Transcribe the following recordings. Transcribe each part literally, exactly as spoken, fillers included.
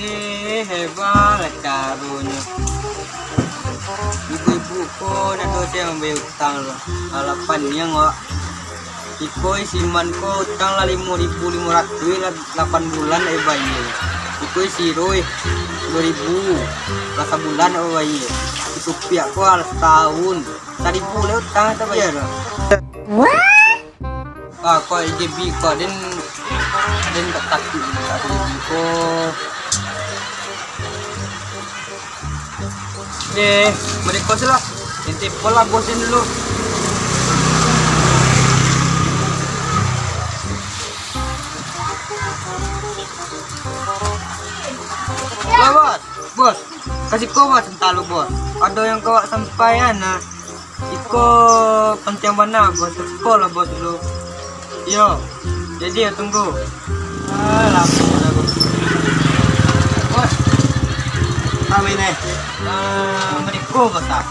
Eh, hebat lah caronyo. Ibu-ibu ko ndak doh se mambayar utang lo. Alah, paniang wak. Iko si Iman ko utang lah limo ribu limo ratuih lah, lapan bulan ndak bayar. Iko si Roy duo ribu lah sabulan ndak bayar. Si Supiak ko lah satahun. Saribu lah utang ndak bayar. Ah, kok J B kok, den, den tak takut, tak takut kok. Eh, mereka salah. Ente pola bosin dulu. Lah, bos, bos, kasih ko bos, entah lu bos. Ada yang kau sampaikan nah. Iko pantiang bana, bos. Siko lah, bos, dulu. Iyo, jadi yo tunggu. Ah, lamo lah, bos. Bos. Kami ni. Ah, mereka, bos, ah.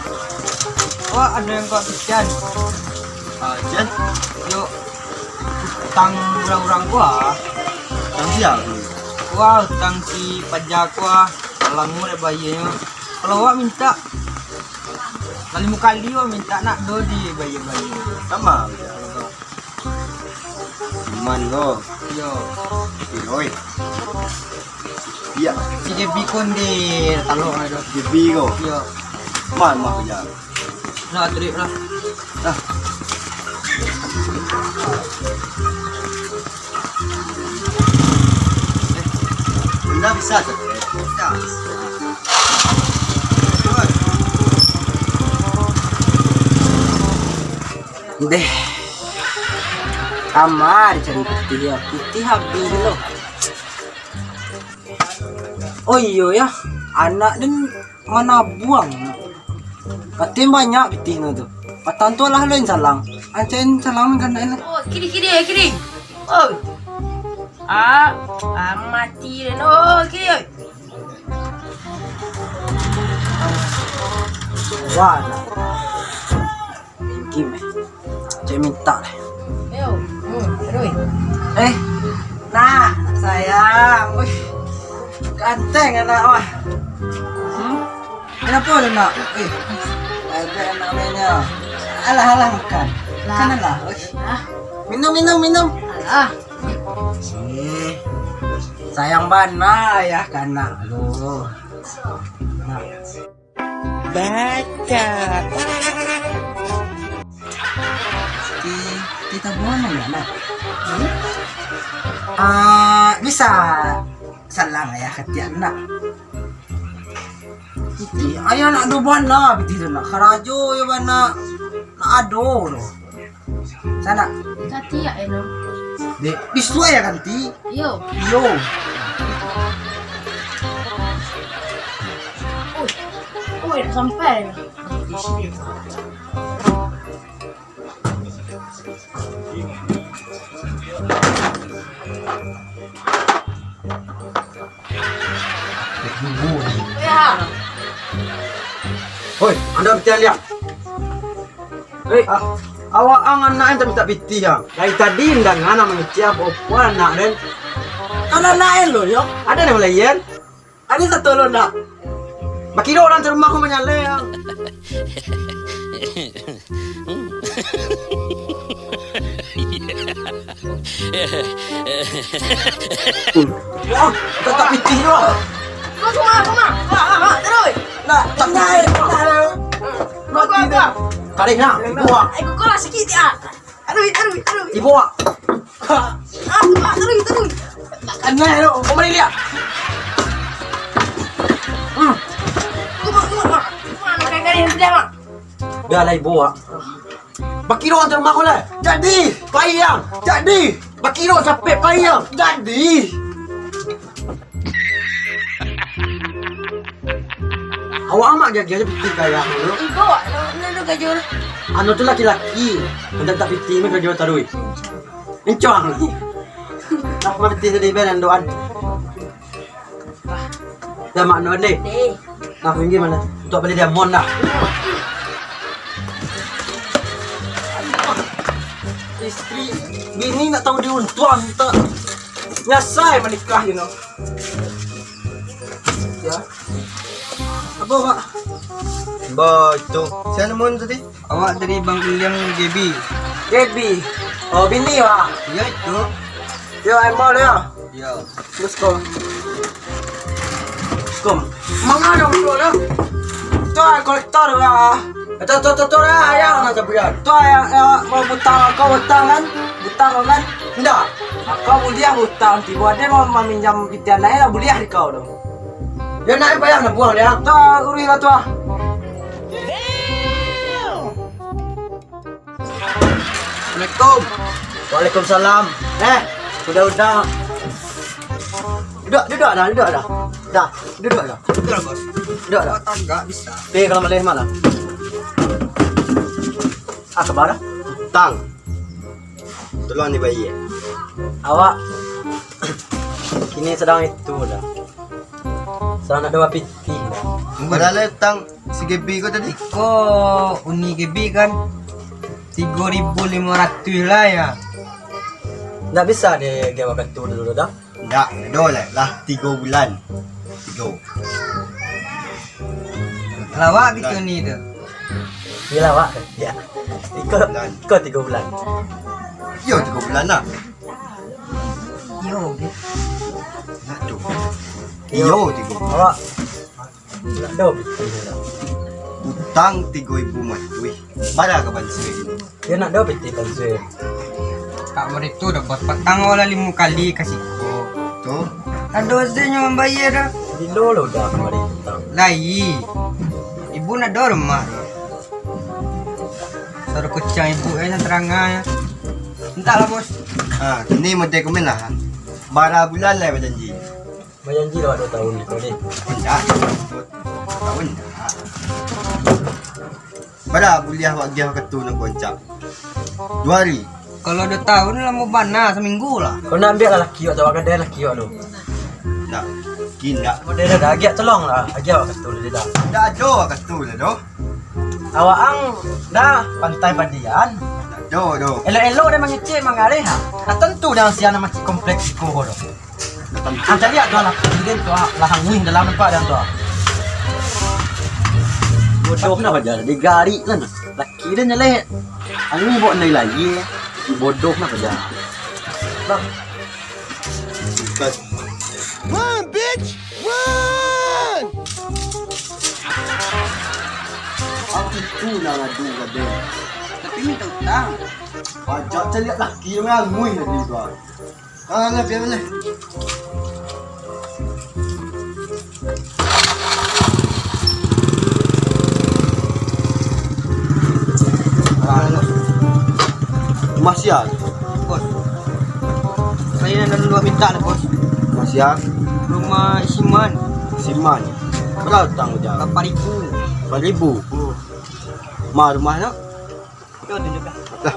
Wah, ada yang kau kasihan. Ah, Jan. Yo, utang urang-urang gua. Utang siapa? Wah, utang si paja gua. Lamo dah bayarnyo. Kalau awak minta, lah limo kali awak minta, ndak doh dibayar-bayar. Sama aja. Iman ko. Iyo. Oi. Iya. Si J B ko nde talok ado. J B ko. Iyo. Man mah kerja. Nah, trip lah. Nah. Benda bisa tu. Bisa. Deh. Kamari cari pitih yo. Pitih abih lo. Oh iyo yo. Anak den manabuang. Katen banyak pitih no tu. Patang tu lah lo insalang. Ancen insalang kan. Oh, kiri, kiri, kiri. Oh. Ah, ah, mati den. Oh, kiri. Wah, nah. Pinjam, eh. Cek minta deh. Yo, hmm, aduh. Eh, nah, sayang. Wih, ganteng anak wah. Hmm? Kenapa lu nak? Eh, agak anak mainnya. Alah, alah, makan. Lah. Makan alah. Wih. Lah. Minum, minum, minum. Alah. Eh, sayang bana ya kanak lu. Nah. Baca. Ti, ti tabuan ya, nak? Hmm? Ah, bisa salang ya katiak, nak? Pitih, ayah nak ado bana pitih tu, nak. Karajo yo bana, nak ado tu. Sanak. Katiak, eh, no. Dek, bisuak ya ganti? Iyo. Iyo. Oi. Oi, nak sampai. Ya. Hoi, anda pitih liang. Hei, ah, awak ang anak yang tak minta pitih, ang. Dari tadi ndak ngana mangecek apa-apa anak den. Kan anak den lo, yo. Ada yang lain? Ada satu lo ndak? Bakiro urang di rumah ko manyaleh, ang. Wah, tak, tak pitih tu. Kau cuma, cuma. Wah, wah, wah, terus. Nah, tak pitih tu. Mati dah. Kali nak, buang. Eh, kau lah sikit ya. Aduh, aduh, aduh. Ibu, ah. Ah, ah, aduh, aduh. Aneh lo, kau mari lihat. Hmm. Tunggu, tunggu, Mak. Mana kain-kain yang sudah, Mak? Biarlah ibu, ah. Bakiro antar rumah kau lah. Jadi, payang. Jadi, bakiro sampai payang. Jadi. Awak amak gagah je pitih kaya anu tu. Ibo, anu, anu, anu gajur. Anu tu laki-laki. Anda tak pitih mah gajur taruih. Encong. Nah, mah pitih tadi ben andoan. Dah mak andoan deh. Deh. Nah, pinggir mana? Untuk beli diamond dah. Istri, bini nak tahu diuntuang tak. Nyasai menikah, you know. Apo, Pak? Ba, itu. Sia namonyo tadi? Awak dari Bang Iliang Gebi. Gebi? Oh, bini, Pak? Iyo, itu. Yo, embal yo. Yo. Terus kau. Kom. Manga dong tu lah. Tu ah, kolektor lah. Tu, tu, tu, tu lah, ayah nak tabuyan. Tu ayah, ayah mau butang, kau butang kan? Butang kau kan? Ndak. Kau buliah butang, tibo ado mau maminjam pitian lain lah, buliah di kau tu. Yo, nak payah nak buang dia. Tu, urus lah tu ah. Assalamualaikum. Waalaikumsalam. Eh, udah, udah. Duduk, duduk dah, duduk dah. Dah, duduk dah. Duduk dah, Bos. Duduk dah. Buat tagak bisa. Oke, kalau maleh malam. Ah, kabar? Utang. Tolong dibayar. Awak kini sadang itu dah. Sadang nak dua pitih dah. Bara lah utang si Gebi ko tadi? Ko uni Gebi kan tigo ribu limo ratuih lah ya. Ndak bisa deh, dia wakatu dulu dah. Ndak, ado lah, lah tigo bulan. Tigo. Lawak gitu ni tu. Dia lawak kan? Ya. Iko, iko tigo bulan. Yo, tigo bulan lah. Yo, gitu. Ndak tu. Iyo, tigo bulan. Awak Nak do pitih lah. Utang tigo ribu matuih. Bara ka bansue kini? Yo nak do pitih bansue. Tak baritu dah, Bos. Patang awak lah limo kali ka siko. Tu. Ado asenyo mambayar dah. Bilo lo dah kamari utang? Lai. Ibu nak do rumah tu. Suaro kuciang ibu eh, nan taranga ya. Entahlah, Bos. Ha, kini model komen lah. Bara bulan lah bajanji? Bajanji lah dua tahun ko deh. Indak. Dua tahun indak. Bara buliah awak agiah wakatu nan ko, Encak? Dua hari. Kalau dua tahun lamo bana, saminggu lah. Kau nak ambiak lah laki awak tu, awak gadai laki awak tu. Nak, indak. Model dah, agiah tolong lah, agiah wakatu dulu dah. Indak ado wakatu lah doh. Awak ang dah pantai padian. Indak ado doh. Elok-elok dia mangecek mangaleh ha. Dah tantu dah sian nan macik kompleks siko doh. Ang caliak tu lah, dia tu lah, lah hanguih dalam nampak dia tu. Bodoh nah paja, digarik lah nah. Laki dia nyelek. Hanguih bawa nilai lagi. Bodoh nah paja. Bang. Run, bitch! Run! Aku tu nak ngadu ka dia. Tapi minta utang. Pajak caliak laki dia hanguih tadi tu. Ah, lah, biar lah. Rumah sia? Bos. Saya nak dulu minta lah, Bos. Rumah sia? Rumah Siman. Siman. Bara utang ko? Lapan ribu. Lapan ribu? Hmm. Ma rumah tu? Yo, tunjuk lah. Lah.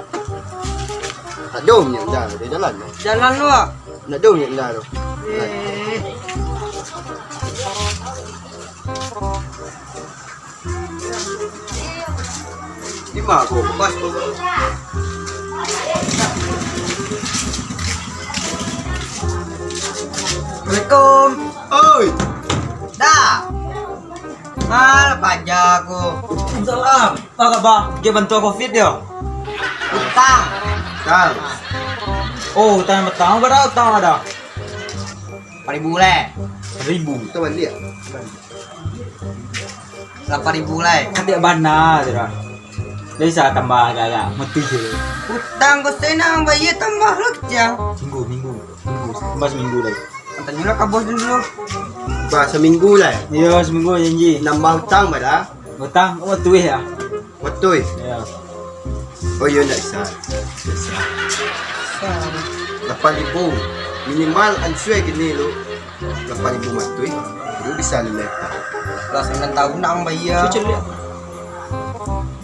Tak ada minyak indah tu, jalan tu. Jalan tu ah. Tak ada minyak indah tu. Eh. Di mana aku? Pas tu. Assalamualaikum. Oi. Dah. Alah, paja aku. Salam. Apa khabar? Dia bantu covid dia? Utang. Utang. Oh, utang yang pertama, bara utang ada? Lapan ribu lah. Seribu. Kita balik. Lapan ribu lah. Kan dia bana tu dah. Dia bisa tambah agak-agak. Mati je. Utang kau saya nak bayar tambah lah, kecil. Minggu, minggu. Seminggu, tambah seminggu lai. Tanyolah ka bos dulu. Bah, seminggu lai. Iyo, seminggu janji. Nambah utang bara? Utang, oh, tuih ya. Matuih? Iyo. Oh iyo, ndak bisa. Bisa. Lapan ribu. Minimal ansue kini lu. Lapan ribu matuih. Lu bisa lilai. Lah, sambilan tahun nak bayar. Cucuk lihat.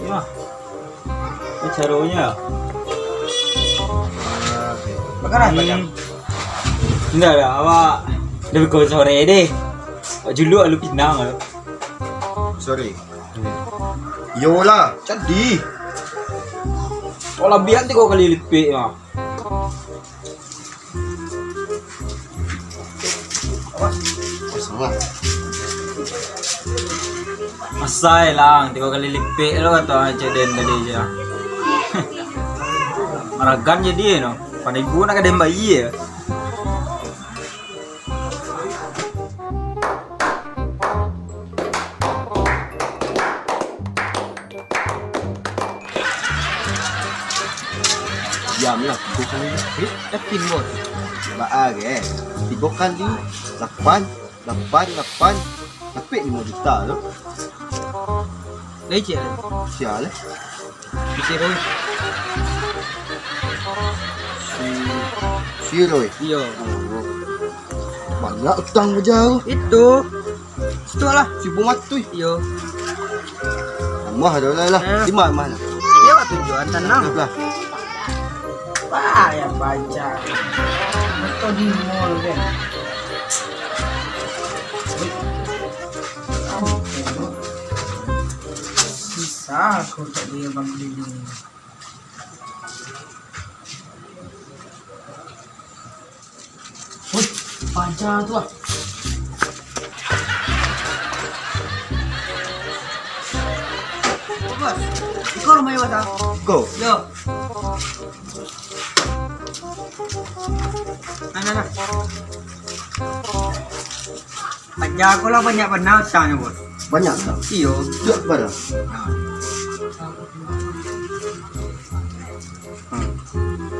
Iyo. Ini caronyo. Bagaimana, Bang? Indak lah, awak dah beko sore deh. Awak juluk lalu pinang tu. Sore. Iyolah, jadi. Awak labiahan tigo kali lipek mah. Awas. Awas, awas. Asai lah, tigo kali lipek lo kato Cik Den tadi je. Maragan jadi no. Pandai ibu nak ka den bayia. Diam lah, tigo kali lipek. Yakin, Bos? Baa ge? Tigo kali lapan, lapan, lapan. Dapek limo juta tu. Lai ciek lai? Sia lah. Bisi Roy. Si, si Roy? Iyo. Oh. Banyak utang baja tu. Itu. Situ lah. Si Bumatuih. Iyo. Mah dah lah lah. Eh. Di mana, mana? Iyo, wak tunjuakan tanang. Lah. Wah, yang baca. Atau di mall kan. Susah aku tak dia bang keliling. Woi, paja tu ah. Bos, iko rumah Iwan ah. Go. Yo. Nah, nah, nah. Paja ko lah banyak bana utangnyo, Bos. Banyak utang? Iyo. Sejak kapan? Nah. Hmm.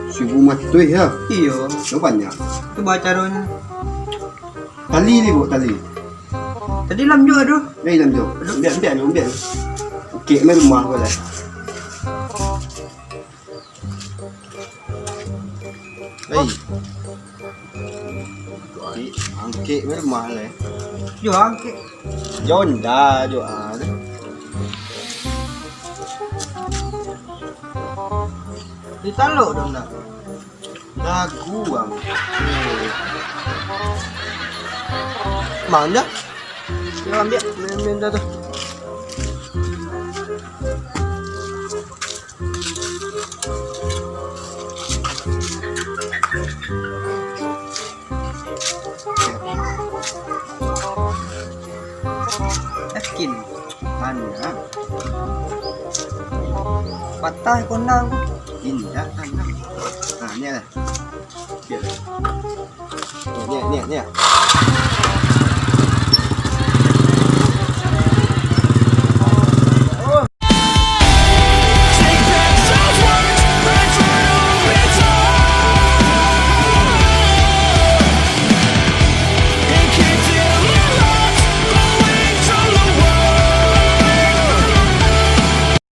Sibu matuih yo? Iyo. Yo banyak. Tu baa caronyo? Tali ni, Bu, tali. Tadi lamjok tu. Ni lamjok. Aduh. Ambiak, ambiak dulu, ambiak dulu. Okey, main rumah ko lah. Hei. Angkek, angkek memang lah. Yo, angkek. Yo, nda, yo, ah. Ditalok dong, nda. Lagu, ang. Mana? Yo, ambiak, main, main dah tu. Yakin? Mana? Patah kondang. Indak, tanang. Nah, ni lah. Ni, ni, ni, ni.